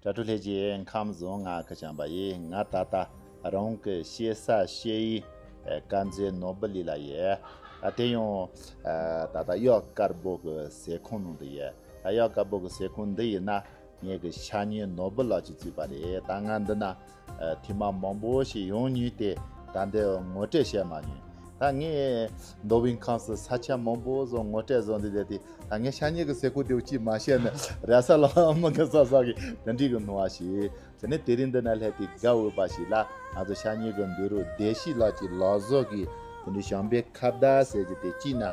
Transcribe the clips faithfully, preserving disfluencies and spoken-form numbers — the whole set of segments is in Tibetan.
དྲ་གྲོགས་ལྷན་རྒྱས་ཁམས་བཟང་། ང་ཁ་བྱང་པ་ཡིན། ང་ད་ལྟ་རང་གི་གཤེད་ས་གཤེད་ཡུལ་དཀར་མཛེས་ནོར་བུ་གླིང་ལ་ཡོད། ད་དེ་ཡང་ད་ལྟ་གཡག་དཀར་པོ་གི་ཟས་ཁང་ནང་དུ་ཡོད། ད་གཡག་དཀར་པོ་གི་ཟས་ཁང་འདི་ཡིན་ན་ངེད་ཀྱི་ཤ་ཉེ་ནོར་བུ་ལགས་ཀྱིས་བཙུགས་པ་རེད། ད་ང་འདི་ན་ཐེངས་མ་མང་པོ་ཞིག་ཡོང་མྱོང་སྟེ། ད་འདི་ངོ་སྤྲོད་བྱས་མ་མྱོང་། ད་ངས་མདོ་དབུས་ཁམས་སུ་ས་ཆ་མང་པོ་ཟིག་ངོ་སྤྲོད་བཟོ་འདི་བསྡད་དེ། ད་ངས་ཤ་ཉེ་གི་ཟས་ཁང་དེ་ཅིག་མ་བཤད་ན་ར་ས་ལ་མི་གི་ས་ས་གི་དེ་འདྲའི་གི་སྣང་བ་ཞིག་དེ་ནས་དེ་རིང་འདི་ན་སླེབས་ཏེ་དགའ་འོས་པ་ཞིག་ལ། ང་ཚོ་ཤ་ཉེ་གི་འདུག་རུ་བདེ་སྐྱིད་ལགས་ཀྱི་ལག་བཟོ་གི་དེ་འདྲའི་བྱམས་པའི་ཁ་བརྡ་ཟེར་གྱི་དེ་གཅིག་ན་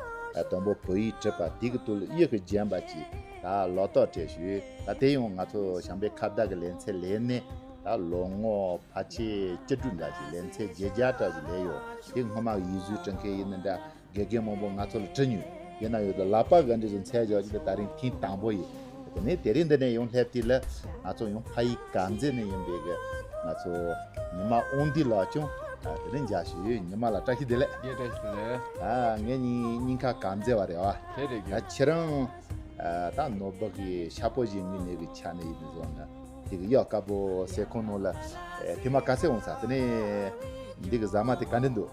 དང་པོ་བོད་ཡིག་བྲིས་པ་དེ་གི་ཐོག་ལ་གཡུ་གི་རྒྱན་པ་ཅིག་ད་ལོ་ཏོག་སྤྲད་ཞུས། ད་དེ་ཡང་ང་ཚོ་བྱམས་པའི་ཁ་བརྡ་གི་ལེ་ཚན་ལས་ནས་ད་ལོ་ངོ་ཕལ་ཆེར་བཅུ་དྲུག་འདྲ་ཞིག་ལེ་ཚན་བརྒྱད་བརྒྱ་འདྲ་ཞིག་ལས་ཡོད། དེ་སྔོན་མ་ཡིག་གཟུགས་འབྲི་མཁན་ཡིན་ན་འདྲ། དགེ་རྒན་མང་པོ་ང་ཚོ་ལ་བྲིས་མྱོང་། ཡིན་ན་ཡོད་དོ་ལག་པ་ག་འདྲ་ཞིག་འཚོལ་བཞག་ཅིག་ད་རིང་ཐེངས་དང་པོ་ཡིན། དེ་ནས་དེ་རིང་འདི་ནས་ཡོང་སླེབས་དུས་ལ་ང་ཚོ་ཡང་ཕ་ཡུལ་དཀར་མཛེས་ནས་ཡིན་པའི་གི་ང་ཚོ་ཉི་མ་དབང་འདུས་ལགས་ཀྱང་དེ་རིང་མཇལ་ཞུས་ཡོད། ཉི་མ་ལགས་བཀྲ་ཤིས་བདེ་ལེགས། རྒྱལ་བཀྲ་ཤིས་བདེ་ལེགས། ཨ་ངའི་སྙིང་ཁ་དཀར་མཛེས་པ་རེད་བ། དེ་རེད་ད་རྒན། ཁྱེད་རང་ད་ནོར་བུ་གི་ཤ་པོ་ཞིག་ངོས་ནས་གི་ཆ་ནས་ཡིན་བཟོ་ན། དེ་གི་གཡག་དཀར་པོ་ཟས་ཁང་ནང་ལ་ཐེངས་མ་ག་ཚོད་འོང་ས། དེ་ནས་འདི་གི་ཟ་མ་དེ་ག་འདྲ་འདུག་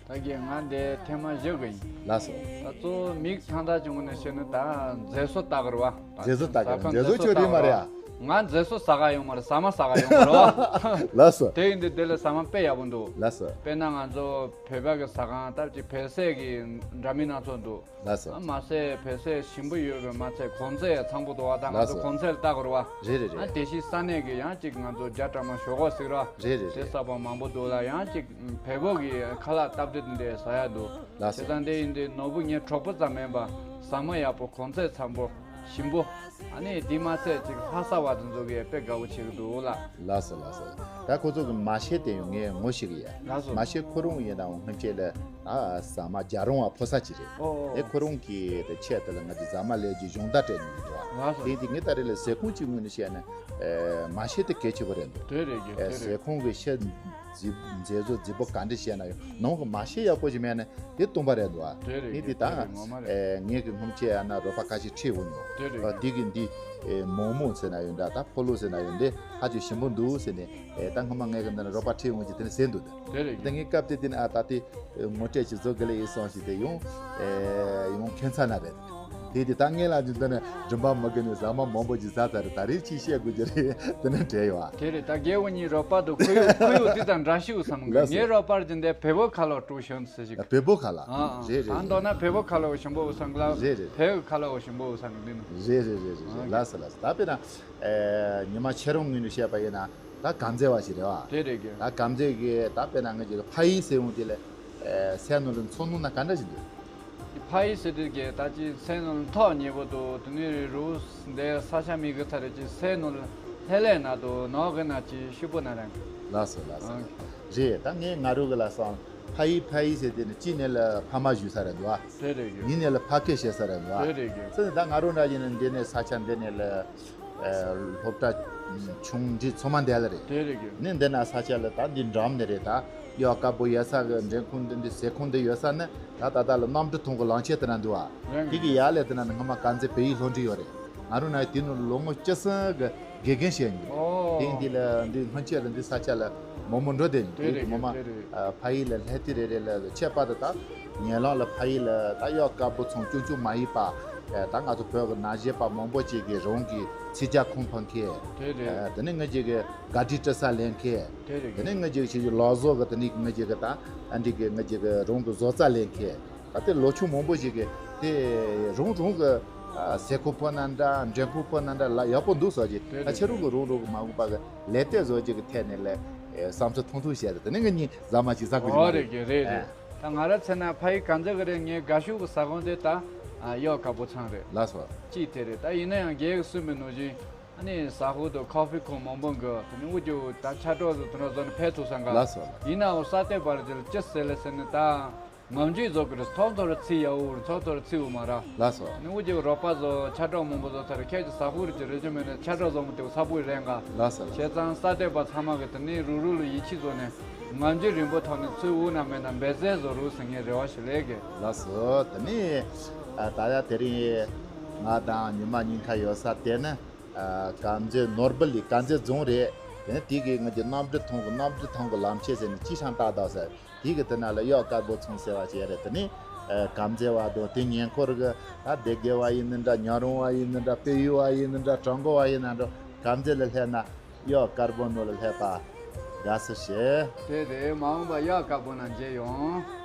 ད་གིན་ང་འདི་ཐེངས་མ་བཞི་གི་ཡིན། ལགས་སོ། ད་གཙོ་བོ་མིག་ཐང་ཐང་བྱུང་ནས་བཤད་ན་ད་མཛེས་བཟོ་ལྟ་གི་རེད་བ། མཛེས་བཟོ་ལྟ་གི་རེད། མཛེས་བཟོ་ཁྱོད་རེད་མ་རེད་ཨ། ང་མཛེས་བཟོ་ཟ་ག་ཡོང་མ་རེད། ཟ་མ་ཟ་ག་ཡོང་མ་རེད་བ། ལགས་སོ། དེ་ཡིན་དུས་འདི་ལ་ཟ་མ་དཔེ་ཡག་པོ་འདུག་ལགས་སོ། དཔེར་ན་ང་ཚོ་བོད་པ་གི་ཟ་ཁང་སྟབས་ཀྱིས་བལ་སྲས་ཀྱི་འདྲ་མིན་སྣ་ཚོགས་འདུག་ལགས་སོ། ཨ་མ་ཟད་བལ་སྲས་ཞིམ་པོ་ཡོད་པས་མ་ཚད་གོང་ཚད་ཚང་པོ་འདུག་བ། ད་ང་ལགས་སོ། ཚོ་གོང་ཚད་ལ་ལྟ་དགོས་རེད་བ། རེད་རེད་ཨ་རེད། དེ་བཞིན་ས་གནས་ཀྱི་ཡང་ཅིག་ང་ཚོ་རྒྱ་གྲམ་མ་ཞོག་ཁོག་ཟིག་ར། རེད་རེད་དེ་རེད། ས་པ་མང་པོ་འདུག་ལ། ཡང་ཅིག་བལ་པོ་གི་ཁ་ལག་སྟབས་བདེ་དེ་འདྲས་ཟ་ཡ་འདུག་ལགས་སོ། བྱས་ཙང་དེ་ཡིན་དུས་ནོར་བུ་ངའི་གྲོགས་པོ་ཙམ་མིན་པ། ཟ་མ་ཡག་པོ་གོང་ཚད་འཚམ་པོ་ཞིམ་པོ། ཨ་ནི་དེ་མ་ཚད་ཅིག་ལྷ་ས་བ་དེ་ཚོ་གིས་དཔེ་དགའ་བོ་བྱེད་ཀྱི་འདུག་ལ། ལགས་སོ་ལགས་སོ། ད་ཁོ་ཚོ་གི་མ་ཤེས་དེ་ཡང་ངས་ངོ་ཤེས་ཀྱི་ཡ། ལགས་སོ། མ་ཤེས་ཁོ་རང་ཡིན་ནའང་སྔོན་ཆད་ལ་ཨ་ཟ་མ་རྒྱ་རོང་བ་ཕོ་གསར་ཅིག་རེད། ཨོ་ཨོ་ཨེ་ཨོ། ཁོ་རང་གི་དེ་ཆེད་དེ་ལ་ང་ཚོ་ཟ་མ་ལས་ཀྱི་སྦྱོང་བརྡར་སྤྲད་མྱོང་གི་འདུག་ཨ། ལགས་སོ། དེ་དེ་ངས་ད་རེས་ལ་ཟས་ཁང་གཅིག་ངོས་ནས་བཤད་ན་ཨེ་མ་ཤེས་དེ་གལ་ཆེ་བོ་རེད་འདུག་དེ་རེད་ཀྱི་ཨེ་དེ་ཟས་རེད། ཁང་གི་ཤེས་མཛེས་མཛེས་བཟོ་མཛེས་པོ་ག་འདྲ་བཤད་ན་ཡང་ནང་གི་མ་ཤེས་ཡག་པོ་ཞིག་མེད་ན་དེ་སྟོང་པ་རེད་འདུག་ཨ། དེ་རེད་ངས་དེ་ད་དེ་རེད་ངོ་མ་རེད། ཨེ་ངས་གི་སྔོན་ཆད་ཨ་ན་རོགས་པ་ཁ་ཤས་ཁྲིད་འོང་ཡོད། དེ་རེད། ཨ་དེ་གི་འདི་ཨེ་མོག་མོག་ཟེར་ན་ཡོད་འདྲ། ད་ཕོ་ལོ་ཟེར་ན་ཡོད་འདི་ཧ་ཅང་ཞིམ་པོ་འདུག་ཟེར་ནས་ཨེ་ད་སྔོན་མ་ངས་གི་འདི་ན་རོགས་པ་ཁྲིད་འོང་གི་དེ་ནས་ཟེར་འདུག་ད། དེ་རེད། ད་ངས་སྐབས་དེ་དེ་ནས་ཨ་ད་དེ་ངོ་སྤྲད་ཅིག་བཟོ་དགོས་ལེ་ཡིན་སོང་ཞིག་དེ་ཡོང་ཨེ་ཡོང་ཁྱད་མཚར་ན་རེད། དེ་དེ་ད་ངས་ལ་འདི་འདི་ནས་རིན་པ་མ་དགོས་ནས་ཟ་མ་མང་པོ་ཅིག་ཟ་ཚར་རེད། ད་རེས་ཅིག་བཤད་དགོས་ཀྱི་རེད། དེ་ནས་བྲེལ་ཡོད་ཨ། དེ་རེད། ད་རྒྱལ་བོ་གཉིས་རོགས་པ་དང་ཁོར་ཡུག་ཁོར་ཡུག་དེ་དང་འདྲ་ཤུགས་སམ་གི་ལགས་སོ། ངའི་རོགས་པར་གྱི་འདི་བལ་པོ་ཁ་ལོ་ཀྲུའུ་ཤོན་ཟེར་ཞིག་བལ་པོ་ཁ་ལ། ཨ་ཨ། རེད་རེད་ད་མདོར་ན་རེད། བལ་པོ་ཁ་ལོ་ཞིམ་པོ་བསམ་གི་ལ། རེད་རེད། བལ་ཁ་ལོ་ཞིམ་པོ་བསམ་གི་འདི་ནི། རེད་རེད་རེད་རེད་རེད། ཨ་ལགས་སོ་ལགས་སོ། ད་དཔེར་ན་ཨེ་ཉི་མ་ཁྱེད་རང་ངོས་ནས་བཤད་པ་ཡིན་ན་ད་དཀར་མཛེས་བ་ཞིག་རེད་བ། དེ་རེད་གི། ད་དཀར་མཛེས་གི་ད་དཔེར་ན་ང་ཅིག་ཕ་ཡུལ་ཟེར་འོང་དེ་ལ་ཨེ་སའི་ནང་ལ་འཚོ་སྣང་ན་ག་འདྲ་ཞིག་འདུག་ཕ་ཡུལ་ཟེར་དུས་ཀྱི་ད་ཅི་སའི་ནང་ལ་ཐོག་ཉེ་པོ་འདུག་དེ་ནས་རུ་འདས་ས་ཆ་མི་གི་ཚ་རེད་ཅི་སའི་ནང་ལ་ལྷེ་ལྷེ་ན་འདུག་ནོག་གི་ན་ཅི་ཤུ་པོ་ན་རང་གི། ལགས་སོ་ལགས་སོ། ཨང་། རེད། ད་ངས་ང་རུ་གི་ལ་སོང་ཕ་ཡུལ་ཕ་ཡུལ་ཟེར་དེ་ནི་གཅིག་ནས་ལ་ཕ་མ་བཞུགས་ས་རེད་འདུག་ཨ། དེ་རེད་གི། གཉིས་ནས་ལ་ཕ་སྐད་བཤད་ས་རེད་འདུག་ཨ། དེ་རེད་གི། ཟེར་ནས་ད་ང་རུ་འདྲ་ཡིན་ན་འདི་ནས་ས་ཆ་འདི་ནས་ལ་ཨེ་སློབ་གྲྭ་ཆུང་འབྲིང་ཚང་མ་འདི་ལ་རེད། དེ་རེད་གི། ནི་འདི་ན་ས་ཆ་ལ་ད་འདི་འགྲམ་ནས་རེད། ད་གཡག་དཀར་པོ་ཡོད་ས་གི་མགྲོན་ཁང་འདི་འདི་ཟས་ཁང་འདི་ཡོད་ས་ནི་ད་ད་ད་ལ་གནམ་གྲུ་ཐོང་གི་ལམ་ཆེན་དེ་ན་འདུག་ཨ། རང་དེ་གི་གི་ཡ་ལས་དེ་ན་ནི་སྔ་མ་དཀར་མཛེས་བལ་ཡུལ་སློབ་འབྲིང་ཡོད་རེད། ང་རུ་ན་དེ་ནི་ལོ་ངོ་བཅུ་གསུམ་གི་དགེ་རྒན་བྱས་ཡིན། ཨོ། དེ་ཡིན་དེ་ལ་འདི་སྔོན་ཆད་ལ་འདི་ས་ཆ་ལ་མོ་མོ་འགྲོ་དེ་ཡིན། དེ་དེ་གི་རེད་མོ་མ་དེ་རེད། ཨ་ཕ་ཡུལ་ལ་ལྷས་དེ་རེ་རེ་ལ་ཁྱད་པར་དུ་ད་ཉེ་ལམ་ལ་ཕ་ཡུལ་ལ་ད་གཡག་དཀར་པོ་ཚང་ཆུང་ཆུང་མ་ཡིན་པ་ཨ་ད་ང་ཚོ་བོད་ཀྱི་ན་གཞོན་པ་མང་པོ་ཅིག་གིས་རང་གི་ཚིག་རྒྱ་ཁུངས་ཕན་མཁན། དེ་རེད། ཨ་དེ་ནས་ང་ཅིག་གི་དགའ་སྤྲོའི་སྤྲོ་ས་ལེན་མཁན། དེ་རེད། དེ་ནས་ང་ཅིག་ཅིག་ལག་བཟོ་གི་དེ་ནས་ང་ཅིག་གི་ད་ཨ་འདི་གི་ང་ཅིག་གི་རང་གི་བཟོ་རྩལ་ལེན་མཁན། ད་ལྟའི་ལོ་ཆུང་མང་པོ་ཞིག་གིས་དེ་རང་རང་གི་ཨ་ཟས་ཁུ་ཕོ་ན་འདྲ་མགྲོན་ཁུ་ཕོ་ན་འདྲ་ལ་ཡག་པོ་འདུག་ཟེར་གྱི། དེ་ད་ཁྱེད་རང་གི་རང་རང་གི་མ་འོངས་པ་གི་ལས་སྟེགས་བཟོ་རྒྱུ་གི་ཐད་ནས་ལས་ཨེ་བསམ་ཚུལ་ཐུང་ཐུང་བཤད་རེད། དེ་ནས་ངེད་གཉིས་ཟ་མ་ཅིག་ཟ་དགོས་ཀྱི་མ་རེད། རེད་ཀྱི་རེད་རེད། ཨ་ད་ང་ར་ཚེ་ན་ཕ་ཡུལ་ག་ཚོད་གི་རེད། ངའི་དགའ་ཤོས་གི་ཟ་ཁང་དེ་ད་ཨ་གཡག་དཀར་པོ་ཚང་རེད། ལགས་སོ། གཅིག་དེ་རེད། ད་ཡིན་ན་ཡང་རྒྱའི་གི་གསུངས་པའི་ནང་བཞིན་ཨ་ནི་ཟ་ཧོར་དང་ཁོ་ཕི་ཁང་མང་པོ་གི་དེ་ནས་དབུ་རྒྱུ་ད་ཆ་གྲོགས་དང་དེ་འདྲ་བཟོ་ནས་ཕེབས་ཐུབ་ས་འགའ། ལགས་སོ། ཡིན་ནའང་ས་སྟེང་བར་དེ་ལ་ཅི་ཟེར་ལེ་ཟེར་ནས་ད། ངམ་ཇུས་བཟོ་གི་རེད། ཐོག་ཐོག་རེ་ཚིག་ཡག་པོ་རེད། ཐོག་ཐོག་རེ་ཚིག་འོ་མ་ར། ལགས་སོ། ནི་འུ་ཅག་རོགས་པ་ཚོ་ཆ་གྲོགས་མང་པོ་བཟོ་ཚར། ཁྱེད་ཀྱི་ཟ་ཧུར་གྱི་རེ་ཅོ་མེད་ན་ཆ་གྲོགས་བཟོ་མི་ཐུབ་ས་པོ་རེད་འགའ། ལགས་སོ། བྱས་ཙང་ས་སྟེང་པ་ཚང་མ་གི་དེ་ནི་རུ་རུ་ལ་ཡིད་ཆེས་བཟོ་ནས་ངམ་ཇུས་རིང་པོ་ཐོག་ནས་ཚུར་འུ་ན་མེད་ན་འབད་རྩོལ་བཟོ་རུ་ཟེར་ངའི་རེ་བ་ཞིག་ལས་གི། ལགས་སོ། དེ་ནི་ཨ་ད་ཡ་དེ་རིང་ང་དང་ཉི་མ་ཉིན་ཁ་ཡོད་ས་དེ་ནི། ཨ། དཀར་མཛེས་ནོར་སྦིལ་ལི་དཀར་མཛེས་རྫོང་རེད། དེ་ནས་དེ་གི་ང་ཚོ་གནམ་གྲུ་ཐང་གི་གནམ་གྲུ་ཐང་གི་ལམ་ཆས་ཟེར་ནས་ཅི་ཤང་ཏག་ཏག་ཟེར། དེ་གི་དེ་ན་ལ་གཡག་དཀར་པོ་ཚང་ཟེར་བ་ཅིག་རེད། དེ་ནས་ཨ། དཀར་མཛེས་བ་དང་དེ་ཉེ་འཁོར་གི་ད་སྡེ་དགེ་བ་ཡིན་ནི་འདྲ། ཉག་རོང་བ་ཡིན་ནི་འདྲ། དཔལ་ཡུལ་བ་ཡིན་ནི་འདྲ། བྲག་འགོ་བ་ཡིན་ན་འདྲ། དཀར་མཛེས་ལ་སླེབས་ན་གཡག་དཀར་པོ་ནོར་ལ་སླེབས་པ། དགའ་བསུ་ཞུ། དེ་རེད། མ་འོངས་པ་གཡག་དཀར་པོ་ན་མཇལ་ཡོང་།